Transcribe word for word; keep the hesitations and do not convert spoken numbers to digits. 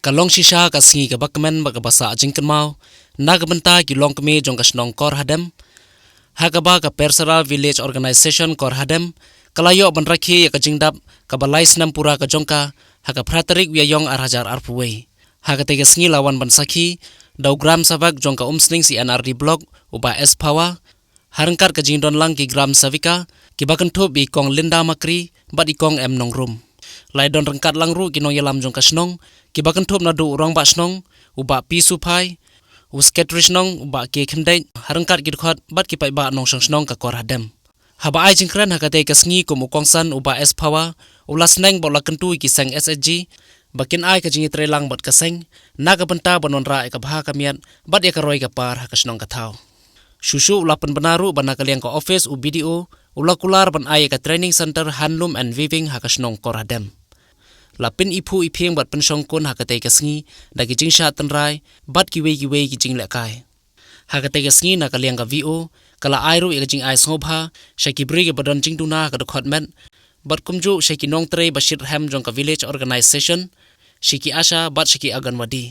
Ka long shisha ka sngi kaba kmen bad kaba sah jingkynmaw na ka bynta ki longkmie jong ka shnong Kor Hadem, ha kaba ka Persara Village Organisation Kor Hadem ka la ïoh ban rakhe ïa ka jingdap kaba lai snem pura ka jong ka ha ka phra tarik u Ïaïong ar hajar arphew wei. Ha katei ka sngi la wan ban sakhi da u Gram Savak jong ka Umsning C&RD Block, u Bah S Phawa, ha ryngkat ka jingdon lang ki Gram Savika kiba kynthup ïa i Kong Linda Makri bad i Kong M Nongrum. La ïadon ryngkat lang ruh ki nongïalam jong ka shnong kiba kynthup naduh u Rangbah Shnong, u Bah P Suphai, u Secretary Shnong, u Bah K Khymdeit, ha ryngkat ki dkhot bad ki paidbah nongshong shnong ka Kor Hadem. Haba ai jingkren ha katei ka sngi kum u kongsan, u Bah S Phawa u la sneng bad u la kyntu ïa ki seng SHG ba kin ai ka jingïatreilang bad ka seng na ka bynta ban wanrah ïa ka bha ka miat bad ïa ka roi ka par ha ka shnong ka thaw. Shuh shuh u la pynbna ruh ba na ka liang ka office u BDO u la kular ban ai ïa ka training center Handloom and Weaving ha ka shnong Kor Hadem. La pyn-iphuh iphieng bad pynshongkun ha katei ka sngi da ki jingshad tynrai bad kiwei kiwei ki jinglehkai. Ha katei ka sngi na ka liang ka VO ka la ai ruh ïa ka jingai sngewbha sha ki briew kiba don jingduna ha ka dkhot met bad kumjuh sha ki nongtrei ba shit rhem jong ka Village Organisation, sha ki ASHA bad sha ki Anganwadi.